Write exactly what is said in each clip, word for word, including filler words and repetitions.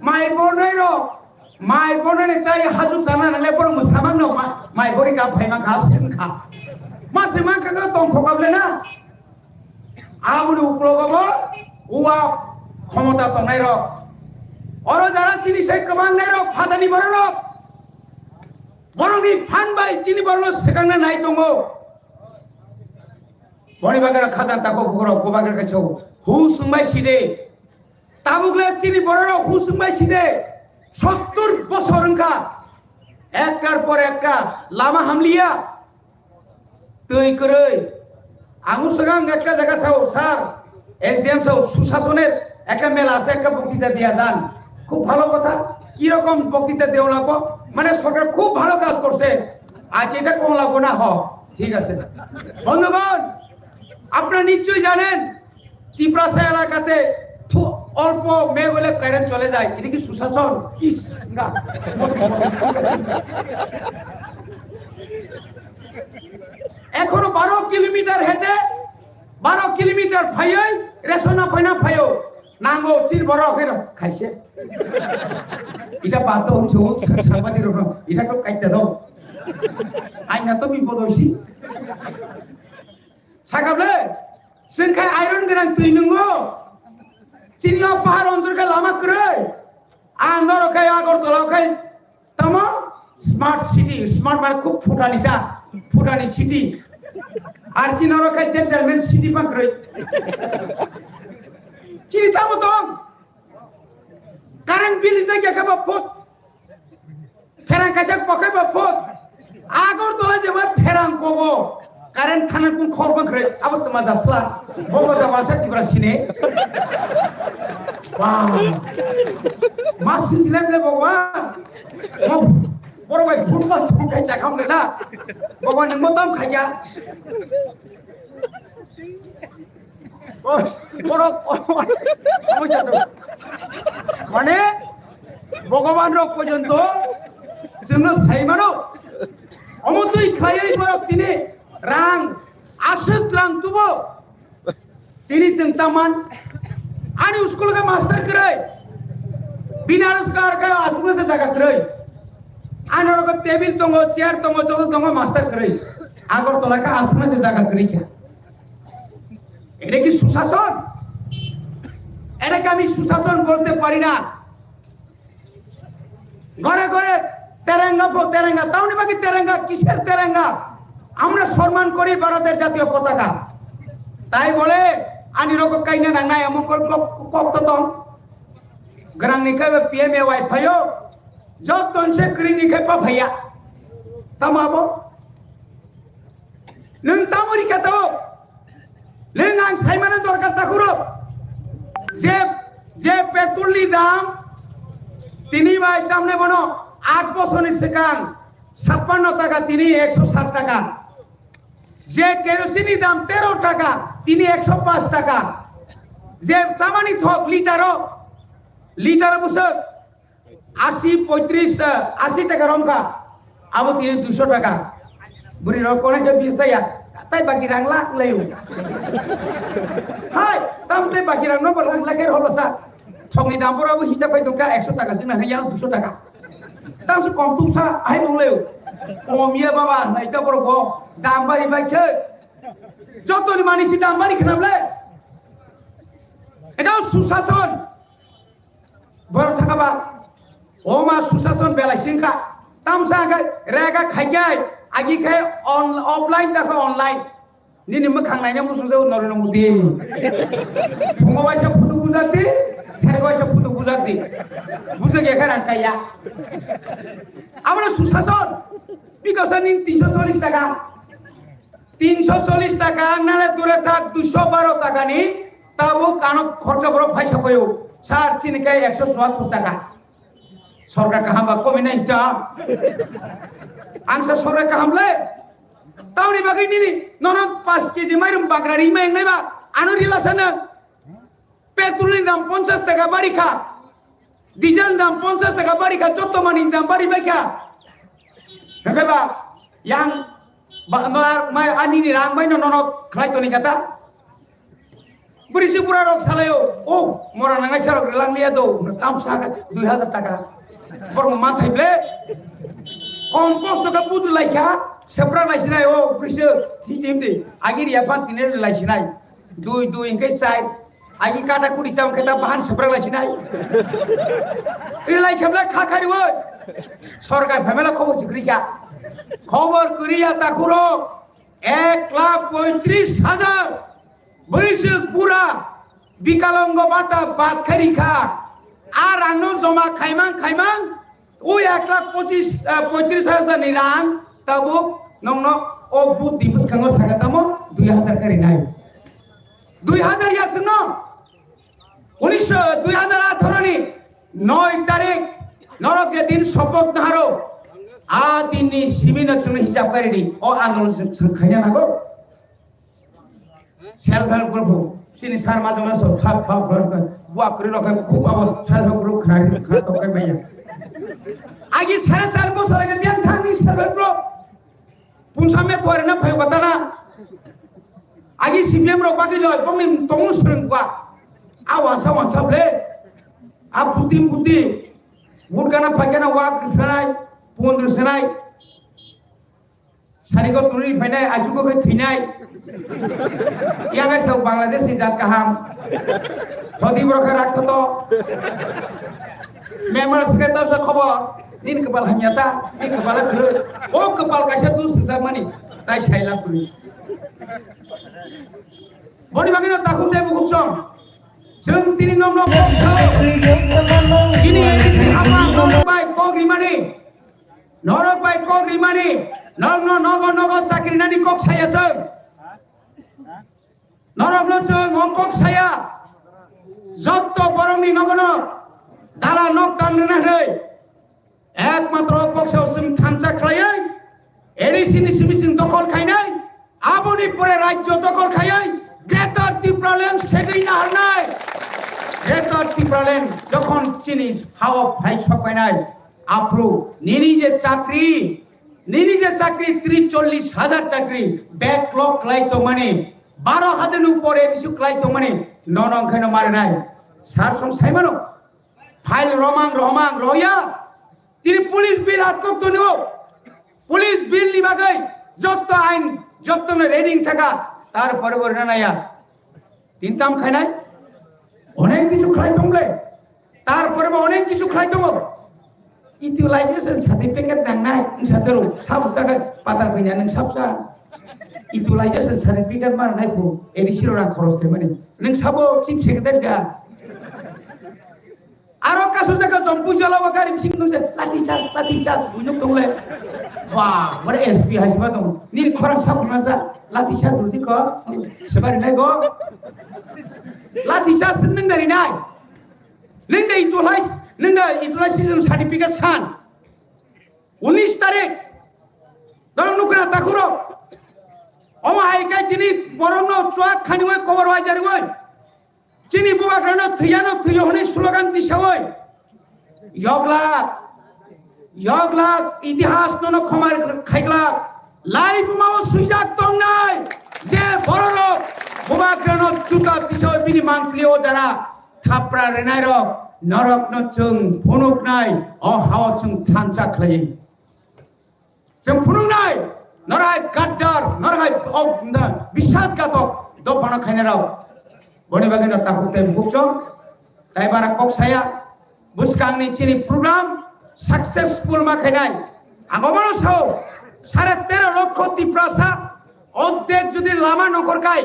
Mai bornai rok, mai bornai ni tai haju sana nang le borok mwsamang no ma-, mai bori ka phaima ka sin kha. Ma se man ka tong kho ka ble na. Aboni uklogo bo uwa khomota tongnai rok. Oro jara chini sai kwbang nai rok, phatani borok rok. Borok ni phan bai chini borok no swkang na nai tongo. Boni bagwi khajang tako bukurok, bo bagwi kaiso. Hu swngbai side. Tabuk le chini borok rok hu swngbai side. Sottur bosor wngkha. Ektar por ekta lama hamliya. Twi kwrwi. Ang swkang ekta jaga sao, sir, S D M sao, সুশাসনের একটা মেলা আছে, একটা বক্তৃতা দিয়া যান। খুব ভালো কথা। কিরকম বক্তৃতা দেওয়া লাগবো? মানে সরকার খুব ভালো কাজ করছে। আচ্ছা, এটা কম লাগবো না? হ, ঠিক আছে। বন্ধুগণ, আপনারা নিশ্চয়ই জানেন, তিপ্রাসা এলাকাতে থু-, অল্প মেঘ হলে কারেন্ট চলে যায়। এটা কি সুশাসন? ইস, না। এখনো বারো কিলোমিটার হেঁটে, বারো কিলোমিটার ফাইয়ে রেশন না পাই না ফাইও। নাঙ্গো চির বড় হয়ে খাইছে। এটা বাদ দাও, আমি সব সাংবাদিক রকম। এটা তো কাটতে দাও। আইনা তো বিপদ হইছি। Sakable, sengkai iron gwnang twi nungo. Chini o pahar onjor khe lama kwrwi. Ang norok khai Agartala khai tamo smart city, smart mane khub phutani ta, phutani city. Ar chini norok khai gentleman city bang kwrwi. Chini tamo tong. Current bill jai khe ba phut. Pherang kaisa pokai ba phut. Agartala jeba pherang kobo. Current thana kun khor bang kre. Abo tuma jasla. Bobo jaba sa tibra sine. Wow. Mas sin sine ble bobo. Mo boro bai phut ma thung kai chakam le na. Bobo nang mo tam khaya. Borok, borok, borok, mane, Bhogoban rok porjonto chwngno sai mano. Omo twi khlaiwi borok tini rang, aswk rang tubo. Tini chwng taman, ani school khe master kwrwi. Bini aro kar khe aswkno se jaga kwrwi. Ani oro table tongo, chair tongo, joto tongo, master kwrwi. Agartala khe aswkno se jaga kwrwi kha. এটা কি সুশাসন? এটাকে আমি সুশাসন বলতে পারি না। ঘরে ঘরে তেরেঙ্গা পো-, তেরেঙ্গা, তাও নাকি তেরেঙ্গা, কিসের তেরেঙ্গা? আমরা সম্মান করি ভারতের জাতীয় পতাকা। তাই বলে আনি রোগ কাইনা নাংনায় এমন কর-, কক-, কক্ত তং। গ্রাংনি খাবে পিএমএ ওয়াইফাইও, যত তনসে করিনি খাই পা ভাইয়া। তামাবো? Nwng tamo rikha tabuk? Nwng ang saimano dorkar takhuro. Je, je petrol ni dam tini bai tamne bono aat bochor ni swkang chappanno taka, tini ekso sat taka. Je kerosene ni dam tero taka, tini ekso paanch taka. Je chamani thok litero, litero bwswk Asi, poitris, eh, asi taka romkha. Abo tini duiso taka. Bwrwi rok konai khe bis ya. Tai baki rang lak leo. Hai, tam tai baki rang no rang lak er holo sa. Thokni dam boro abo hisab kai tongkha ekso taka sing na ya duiso taka. Tam su kom tu sa ai mong leo. Kom ya baba, nai ta boro go. Dam bari bai khe. Joto ni mani si dam bari khnam le. Eta susason. Borok thangkha ba, o ma susason belai singkha. Tamsa khe rega khaikhai, agi khai on-, offline ta khe online. Nini mwkhang naina muchung jao Narendra Modi. Phungo waisa photo bujak di, sari waisa photo bujak di. Bujak ya khe rang kaiya. Abo susason. Bikasa ning tinso chollish taka. Tinso chollish taka ang nale dure thak duiso baro taka ni tabuk ano khorcha borok phaisa paio. Sir, chini kai ekso chuattor taka. Sorkar kaham ba komi nai ta. Ang sa sorkar kaham le. Tauni bagwi nini nono paanch K G mairum bagra ri mai nai ba. Ano rila sana. Petrol ni dam ponchash taka bari kha, diesel ni dam ponchash taka bari kha, jotto manwi ni dam bari bai kha. Hwnkhe ba yang ba, no, ar mai ani ni rang bai no, no, no, khlai toni kha ta. Bwrwi se bura rok salaio, "O, mora nangnai sa rok rwlang liya do," hwno tamsa khe dui hazar taka. Borok ma thai ble. Kom kosto khe budu lai kha, sepra lai sinai, o bwrwi se thwi jim di. Agi riya phan tine lai sinai. Dui, dui, hingke char. Agi kata kuri cham khe ta bahan sepra lai sinai. Iri lai khe ble kha khari oi. Sorkar phaimela khobor si kwrwi kha. Khobor kwrwi ya takhurok. Ek lakh poitris hajar. Bwrwisuk bura bikalongo bata bad khairi kha. A rangno joma khaimang khaimang, o ek lakh pochis, ah, poitris hajar ni rang tabuk nongno o buddhi bwskango saka tamo dui hajar khairi nai. Dui hajar ya sungno. Unisho, dui hajar atharo ni noi tarik norok je din sopak naharo. A din ni simi no sungno hisab khairi di. O andolon sung, sung khanya nago. Self help group, chini sar ma jama so, self help group, bua kri rok hai khub abo self help group khna ri khna tok kai maya. Agi sare sar bosor agi biang thang ni self help group. Punsa me tuari na phayo batana. Agi C P M rok bagi loi, bongni tongu sreng kwa. A wansa wansa ble. A buti buti. Burkana paikana wak risanai, pun risanai. Sarigo tuni phainai, achugo khe thwinai. Yagai sao Bangladesh ni jat kaham. Sodi borok khe rak thoto. Member se khe tabsa khobo. Nini kwpal hamya ta, nini kwpal khwrwi. O kwpal kaisa dus swijak mani. Tai sai la kuni. Boni bagwi no takhuk tei bukhuk song. Chwng tini nok nok kok sao. Chini A D C hapang norok bai kok rimani. Norok bai kok rimani. Norokno nogo nogo chakri nani kok saya chwng. Norokno chwng o kok saya. Jotto borokni nogono dala nok tang rwna hwnwi. Ekmatro koksa chwng thansa khlaiwi, A D C ni simi chwng dokhol khainai, aboni pore rajyo dokhol khaiwi Greater Tipraland segwi naharnai. Greater Tipraland jokhon chini hao phai sokpainai, aphru nini je chakri, nini je chakri tris chollish hajar chakri backlog khlai tongmani, baro hajar ni upor A D C khlai tongmani, nono wngkhaino marinai. Sar song saimano. File romang romang roya. Tini police bill atkok tonio. Police bill ni bagwi jotto ain, jotto no reading thaka. Tar pore bo rina naya. Tin tam khainai. Onek kichu khlai tong ble. Tar pore bo onek kichu khlai tongo. Utilization certificate nangnai. Wng satero. Sab jaga patar kanya nang sab sa. Utilization certificate mar nai phu. A D C ro rang khoros khe mani. Nang sabo chief secretary da. Aro kasu jaga jompu jala wa gari bising nung se, "Lathi charge, lathi charge," buinuk tongle. Wah, mare S P hai siba tong. Nini khorang sab khorang sa, "Lathi charge rudi ko." Sebari nai bo. Lathi charge nung dari nai. Nung dai itu lai, nung dai itu lai season certificate san. Unis tarik. Dorong nukra takhuro. Oma hai kai tini borong no chuak khani wai kobor wai jari wai. Chini bubagrano thwiyano thwiyo hwnwi slogan tisawi. Yoglak, yoglak, itihas nono khoma khaiglak. Lai bumao swijak tongnai je bororok bubagrano juta tisawi bini mangpili o jara thapra rwnairok norokno chwng phunuknai o hao chwng thansa khlaiwi. Chwng phunuknai, norok hai gaddar, norok hai o, na, biswasghatok, dophano khainai rok. Boni bagwi no takhuk tei bukhuk chwng, tai bara kok saya, bwskangni chini program successful ma khainai. Ang omono sao, sare tero lokho Tiprasa, ordek jodi lama nongkhor khai,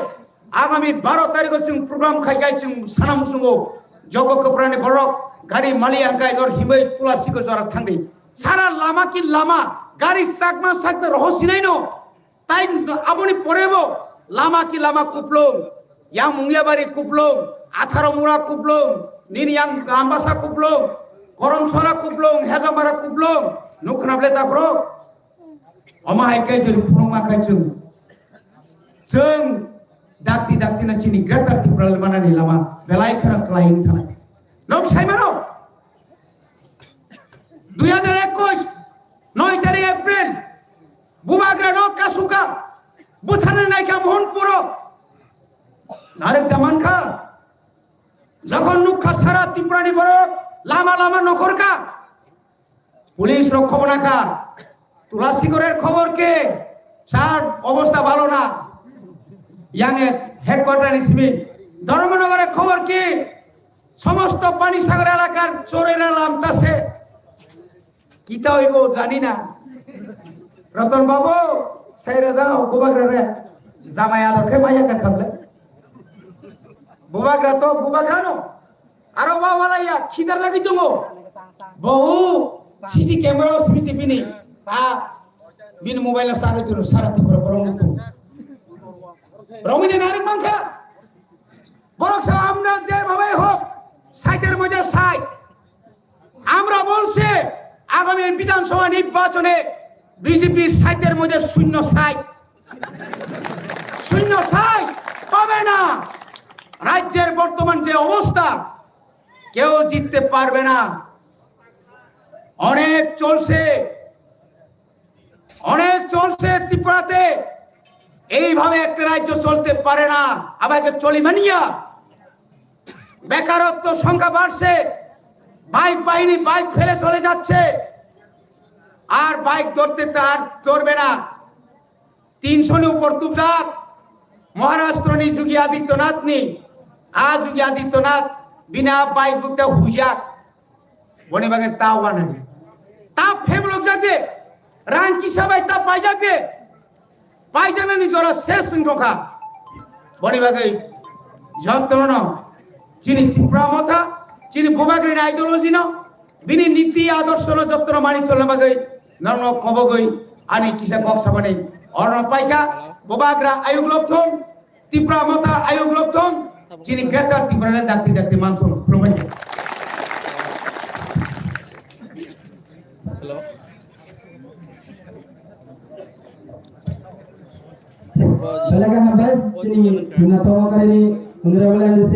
Agami baro tarikho chwng program khai khai chwng sana muchungo jogo kwphrani borok gari mali ang kai nor himwi plastic o jora thangdi. Sara lama ki lama gari sakma sakta roho sinaino. Tai aboni porebo lama ki lama kuplung, yang Mungiabari kuplung, Atharo Mura kuplung, nini yang Ambasa kuplung, Koromsora kuplung, Hejamara kuplung, nukhna ble takhro. Omo hai khe jodi phunukma khe chwng, chwng dakti dakti no chini Greater Tipraland manani lama belai kheno kwlai wng thanai. Nok sai mano? Dui hajar ekush, noi tarik April, bubagra no kasuka, butharna naikha Mohanpuro. Narek da mankha. Jokhon nukha sara Tripurani borok lama lama nokhorkha. Police rok khobor nakha. Tulasikore khobor ki? Sir, obostha bhalo na. Yang ek headquarter ni simi. Dharmanagar e khobor ki? Somosto Panisagar elakar chorera lamtase. Kita hoibo jani na. Ratan babu, saira da, bubagra re. Jamai ador khe maya ka khamle. Bubagra to, bubagra no. Aro wa wala ya, khidar lagi tongo. Bo C C camera o simi simi ni. A, bini mobile o sagai tunu, sara Tripura borok nukung. Romine narek mankha. Borok sa amra je babai hok, saitir moja sai. আমরা বলছে আগামী বিধানসভা নির্বাচনে বিজেপি সাইটের মধ্যে শূন্য সাইট, শূন্য সাইট পাবে না। রাজ্যের বর্তমান যে অবস্থা, কেউ জিততে পারবে না। অনেক চলছে, অনেক চলছে ত্রিপুরাতে। এইভাবে একটা রাজ্য চলতে পারে না। আমাকে চলি মানিয়া বেকারত্ব সংখ্যা বাড়ছে, বাইক বাহিনী বাইক ফেলে চলে যাচ্ছে, আর বাইক ধরতে তার ধরবে না। তিনশো নি উপর tubjak Maharashtra ni Yogi Adityanath ni, a Yogi Adityanath bina bike bukta hujak, boni bagwi ta wanani, ta pheblok jagde, rang kisa bai ta paijagde, paijaknani jora ses wng tongkha. Boni bagwi jotono chini Tipra Motha, chini Bubagrani ideology no, bini niti adorsho no jotono mani cholna bagwi norno kobogwi ani kisa kok sabani orno paikha. Bubagra ayuk lok thung, Tipra Motha ayuk lok thung, chini Greater Tipraland dakti dakti man thung. Khulumbai. Hello. Belai khe hambai, chini jumna tongma karini Honorable M D C,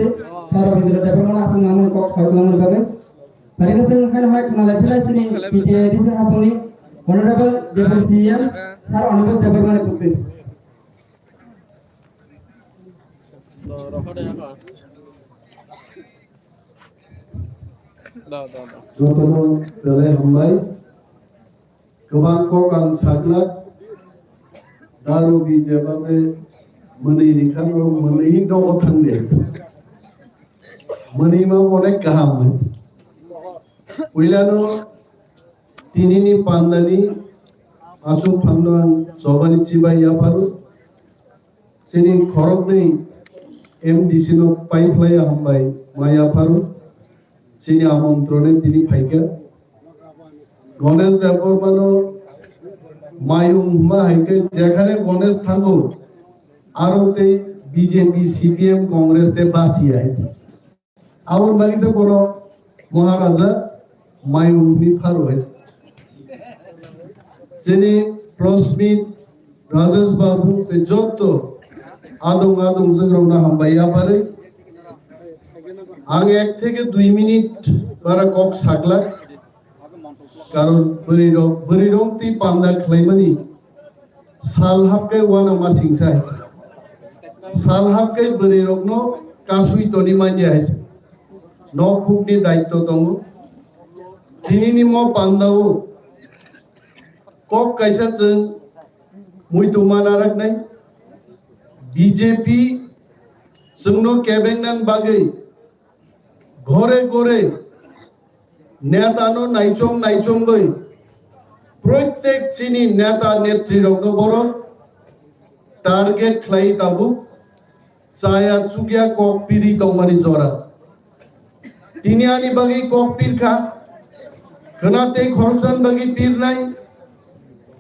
Sir Rabindra Debbarma aswk nangmani kok sawi tongmani bagwi. Pari khe chwng haino hai khna lai phi lai chini P T A D C hapungni Honorable Deputy C E M, Sir Honorable Debbarmani bukti. Jotono belai hambai. Kwbang kok ang sakla, daru bi jeba be mwnwi rikha no mwnwi dogo thangde. Mwnwi ma onek kaham. Puilano tinini pandani achuk phangno ang chobani chibai yapharu. Chini khoroknwi M D C no paiphlai hambai ma yapharu. Chini amontrone tini phaikha. Ganesh Debbarmano mayung hwnma hai khe jekhane Ganesh thango, aro tei B J P, C P M, Congress tei bachi hai. Aboni bagwi se bono Maharaja mayung hwnwi pharo hai. Chini Prasmit, Rajesh Babu tei jotto adong adong jwkrokno hambai yapharwi. Ang ek theke dui minute bara kok saglak. Karon bwrwirok, bwrwirok twi panda khlaimani sal hapkhe uanama singsai. Sal hapkhe bwrwirokno kasui toni manya hai. Nok hukni daitto tongo. Tinini mo pandao kok kaisa chwng muitu mana raknai. B J P chwngno kebengnan bagwi ghore ghore netano naichong naichongwi proitek chini neta netrirokno borok target khlai tabuk chaya chukya kok piri tongmani jora. Tini ani bagwi kok pirkha, khwna tei khoroksan bagwi pirnai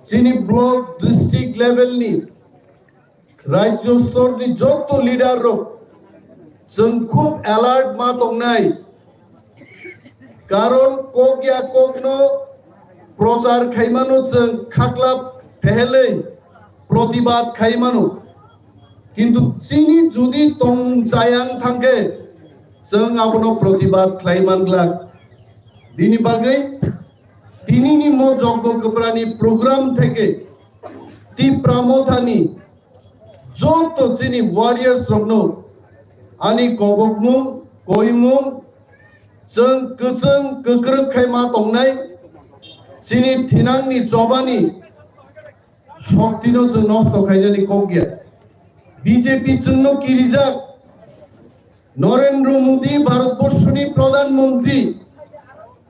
chini block, district level ni Rajyo stor ni jotto leader rok chwng khub alert ma tongnai, karon kok ya kokno prochar khaimano chwng khaklap phehelwi protibad khaimano, kintu chini jodi tong chayang thangkhe chwng abono protibad khlai manglak. Bini bagwi tinini mo Joggo Kwprani program theke Tipra Mothani joto chini warriors rokno Ani kobokmung, koimung, chwng kwchwng kwkrwk khai ma tongnai, chini thinangni chobani shoktino chwng nosto khainani kok ya. B J P chwngno kirijak, Narendra Modi Bharatborshoni Pradhan Mantri,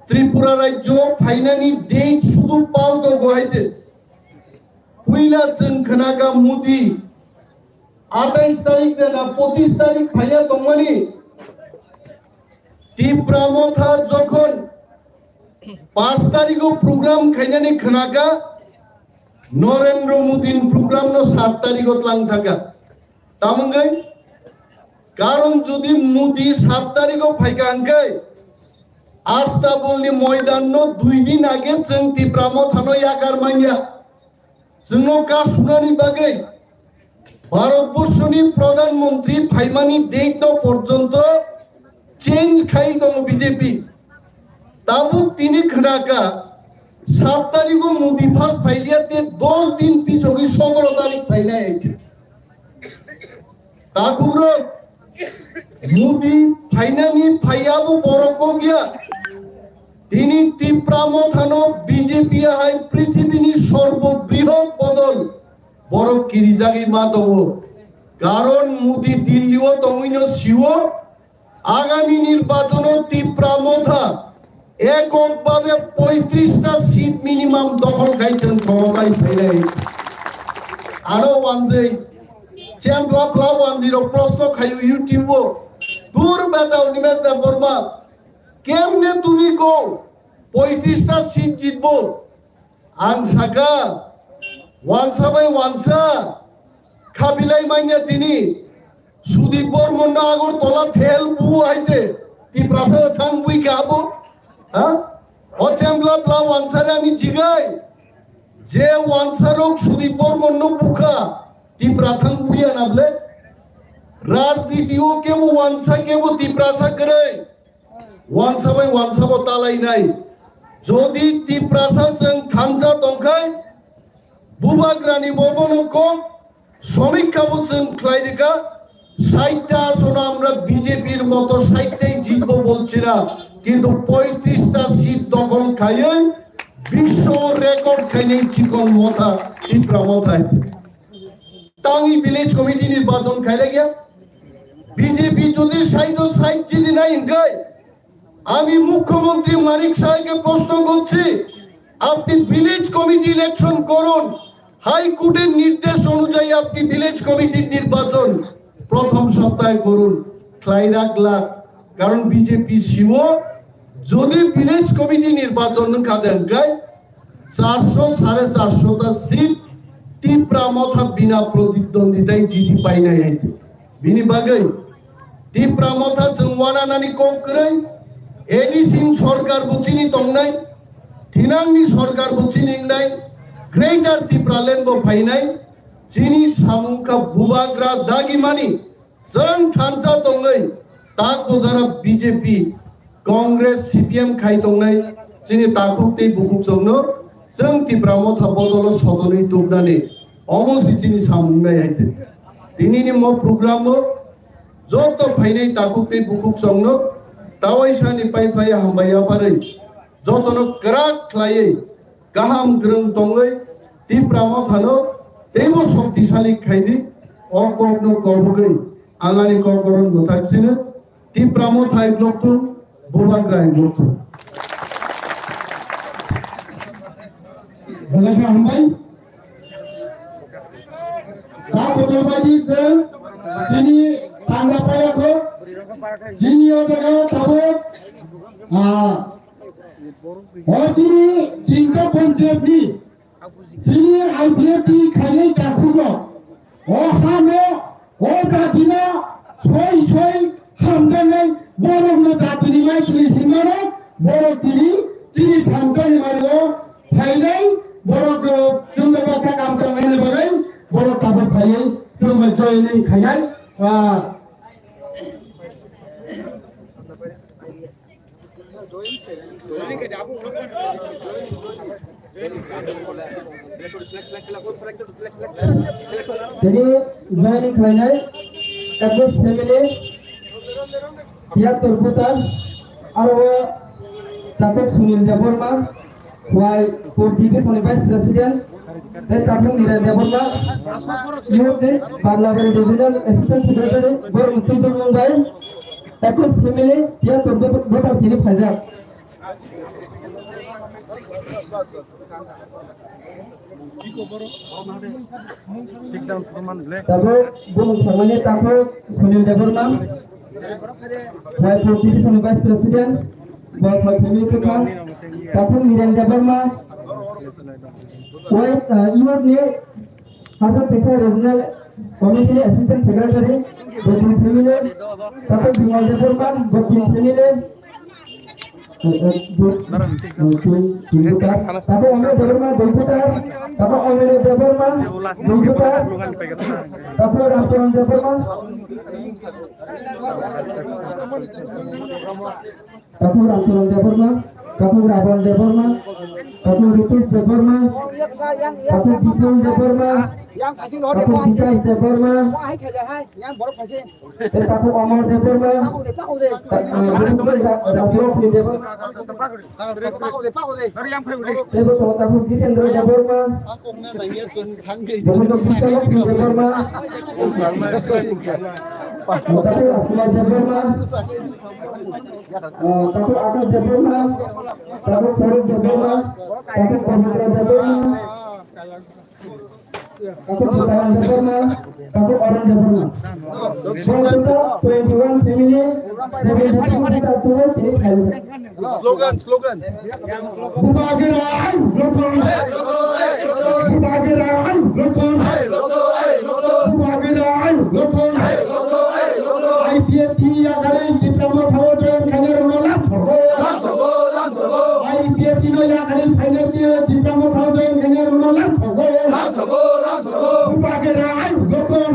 Tripura rajyo phainani date sudu pal tongo hai je. Puila chwng khnaka Modi atais tarik de na pochis tarik phaiya tongmani. Tipra Motha jokhon panch tarigo program khainani khnaka, Narendra Modi ni program no sat tarigo tlang thangka. Tamungwi, karon jodi Modi sat tarigo phaika hwnkhe, Astabol ni moidan no dui din age chwng Tipra Motha no yakar manya. Chwngno kasunani bagwi Bharatborshoni Pradhan Mantri phaimani date no porjonto change khai tongo B J P. Tabuk tini khnaka sat tarigo Modi first phailiya te dos din pichogwi sotoro tarik phainai. Takhukrok, Modi phainani phaiyabu borok kok ya. Tini Tipra Mothano B J P hai prithibini sorbo brihot bodol borok kirijagwi ma tongo. Karon Modi Delhi o tongwino siwo, agami nirbachono Tipra Motha ekok babe poitrista seat minimum dokhol khai chwng chorotai phainai. Ano wanjwi, chembla bla wanjwi rok proshno khaio YouTube o. Dur beta Animesh Debbarma, kemne tumi ko poitrista seat jitbo? Ang saka, wansa bai wansa, khabilai manya tini. Sudip Bormon no Agartala phel bu hai je, Tiprasa thang bui ka abo. Ha? O chembla bla wansa rani jigai. Je wansa rok Sudip Bormon no bukha, Tipra thang buya na ble. Rajniti o kebo wansa kebo Tiprasa kwrwi. Wansa bai wansa bo talainai. Jodi Tiprasa chwng thansa tongkhai, Bubagrani bobono kok somikha bo chwng khlai rikha, saita sono amra B J P r moto saita jitbo bolchira, kintu poitrista seat dokhol khaiwi biswo record khainai chikon motha, Tipra motha. Tangi village committee nirbachon khailaiya. B J P jodi saito sait jidi nai hingkai, ami mukhyamantri Manik Sahaike proshno korchi, apni village committee election korun, High Court er nirdesh onujayi apni village committee nirbachon prothom saptahe korun, khlai raglak, karon B J P siwo, jodi village committee nirbachon wngkha de hingkai, charso, sare charso ta seat Tipra motha bina pratidonditai jiti painai hai. Bini bagwi Tipra motha chwng wananani kok kwrwi, A D C ni sorkar bo chini tongnai, thinangni sorkar bo chini wngnai, Greater Tipraland bo phainai, chini samung kha Bubagra dagimani. Chwng thansa tongwi tak bojara B J P, Congress, C P M khai tongnai chini takhuk tei bukhuk chongno chwng Tipra motha bodolo sodonwi tubnani omo si chini samung nai hai. Tinini mo program o joto phainai takhuk tei bukhuk chongno tawaisani pai phai hambai yaparwi jotono kwrak khlaiwi kaham kwrwng tongwi Tipra mothano teibo shoktisali khaidi. O kokno kobogwi ang ani kok boron mwthak sino. Tipra motha hai bloktun, Bubagra hai bloktun. Belai khe hambai. Ta kotor baidi je chini tangla paya kho. Chini o jaga tabuk, ah, o chini tinta panchayat ni chini I P F T khainai takhukrok o hano o jatino soi soi hamjaknai borokno jatini maisuli hinmano borok tini chini thansa ni mario phainai borok chwngno baksa kam tangnaini bagwi borok tabuk phaiwi chwngno joining khainai, ah, Tini joining khlainai Kakus family, Tiyatwr Bhutan, aro o Takhuk Sunil Debbarma, Y four division ni Vice President, tei Takhuk Niren Debbarma, youth ni Bangladesh Regional Assistant Secretary, borok ni twi dol mung bai, ekus family, Tiyatwr Bhutan tini phaijak. Tabuk bumung samani Takhuk Sunil Debbarma, Y four division ni Vice President, bo sal family tukha, Takhuk Niren Debbarma, Y, uh, youth ni Hajar Teisa Regional Committee ni Assistant Secretary, bo tini family, Takhuk Bimal Debbarma, bo tini family, Takhuk Omre Debbarma, dui putar. Takhuk Omre Debbarma, dui putar. Takhuk Ramcharan Debbarma. Takhuk Ramcharan Debbarma, Takhuk Ravan Debbarma, Takhuk Ritesh Debbarma, Takhuk Bipul Debbarma, Takhuk Bikas Debbarma, tei Takhuk Omor Debbarma, ta-, ah, Ra-, Rajlokshmi Debbarma, tei bo Takhuk Jitendra Debbarma, Takhuk Bikalokshmi Debbarma, Takhuk Rajkumar Debbarma, ah, Takhuk Akash Debbarma, Takhuk Faruk Debbarma, Takhuk Pabitra Debbarma, Takhuk Bhutan Debbarma, Takhuk Arun Debbarma. Bangladesh twenty-one family, seventy-two meter tulo tini khaijak. Slogan, slogan. Bubagra ai lokon. Bubagra ai lokon. Bubagra ai lokon. I P F T ni yakarwi Tipra Motha o join khainai rokno lamsogo. I P F T no yakarwi phainai Tipra Motha o join khainai rokno lamsogo. Bubagra ai lokon.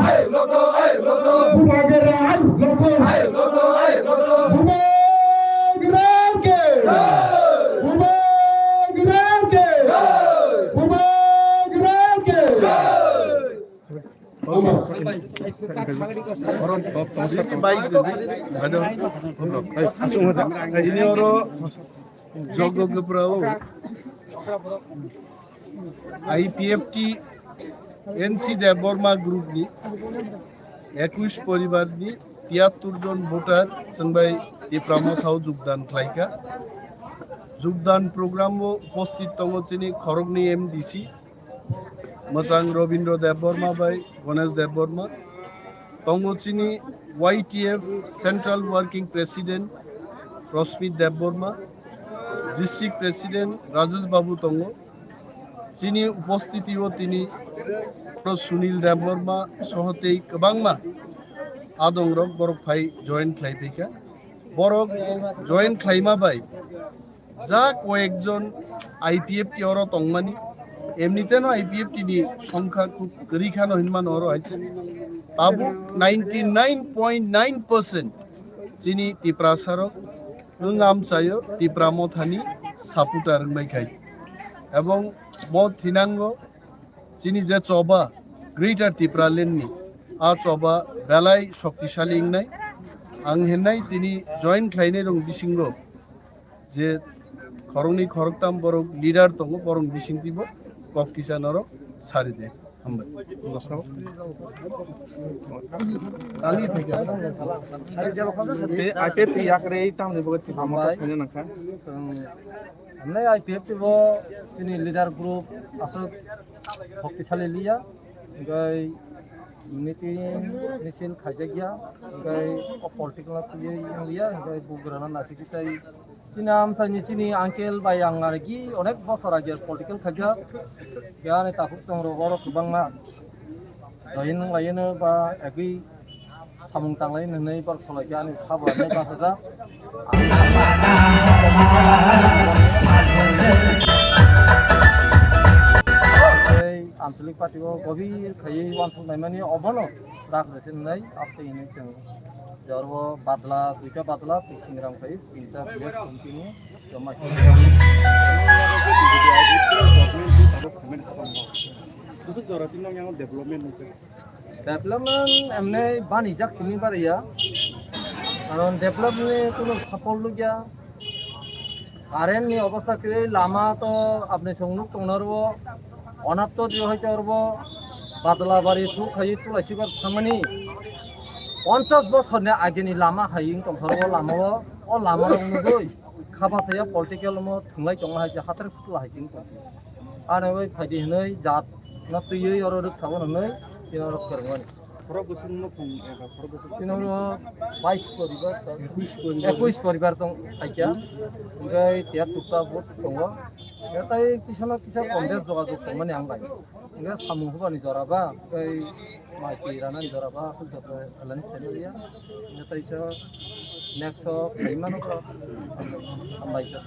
Bubagra ai lokon. Bubagra ke. Bubagra ke. Bubagra ke. Bai, bai, bai, bai, asung hoda. Ini oro jogo gebrao I P F T N C Debbarma group ni ekush poribar ni tiyattur jon voter chwngbai Tipra Motha o jogdan khlaika. Jogdan program o uposthit tongo chini khoroknwi M D C, Mwchang Robindra Debbarma bai Ganesh Debbarma. Tongo chini Y T F Central Working President Rosmit Debbarma, District President Rajesh Babu tongo. Chini upostiti o tini Sunil Debbarma soho tei kwbangma adongrok borok phai join khlai phaikha. Borok join khlaima bai ja koyekjon I P F T oro tongmani, emniteno I P F T ni songkha khub kwrwi khano hinmano oro hai se. Tabuk ninety nine point nine percent chini Tiprasarok wng amchaio Tipra Mothani supporter wngbai khai. Ebong mo thinango chini je choba Greater Tipraland ni, a choba belai shoktisali wngnai. Ang hinnai tini join khlainai rok bisingo je khoroknwi khoroktam borok leader tongo, borok bisingtwibo kok kisa norok sari de. Hambai. Ani theke sa. Te I P F T yakre tamni bogo tisa mota Hambai. Khanya nangkha. Chwng hamnai I P F T bo chini leader group aswk shoktisali liya. Hingkai meeting misil khaijak ya. Hingkai o political no twiwi wng liya. Hingkai bugrana nasiki tai chini amchaini chini uncle bai ang arki onek bosor age political khaijak. Khe ani takhuk chwng rok oro kwbangma join wng laino ba agwi samung tanglai hwnwi borok salai khe ani kha bo nai bachajak. Tei Anchalik party o gobir khaiwi uansuk naimani obono rak rwse wngnai, abtwi hwnwi chwng je oro badla, duita badla, tei Singram khaiwi tinta village committee ni joma khe. Bwswk jora tini nokni development nukjak. Development emne bani jak simi bariya. Karon develop ni kuno sapol nukya. Current ni obostha kwrwi, lama to apni chwng nuk tongna rwo. Onat Chaudhary hoito rwo Badlabari thuk khai Tulasibar thangmani ponchas bosor ni age ni lama hai wng tongtharo o lama o. O lama rok nugwi khaba saya political mo thwnglai tongma hai se hathar phutla hai se wng tong se. Ano bai phaidi hinwi jat no twiwi oro rwk sabo hinwi tino rok kwrwngmani. Khorok bwswk no phung eba khorok bwswk. Tino no bais poribar tong. Ekwis poribar. Ekwis poribar tong kaikya. Hingke tiya tukta bo tongo. Tei kisano kisa congress jogajog tongmani ang bai. Hingke samung hubani jora ba, tei mai twi ranani jora ba, aswk joto alliance khaimaliya. Hingke teisa next o khaimano kho. Hambai kha.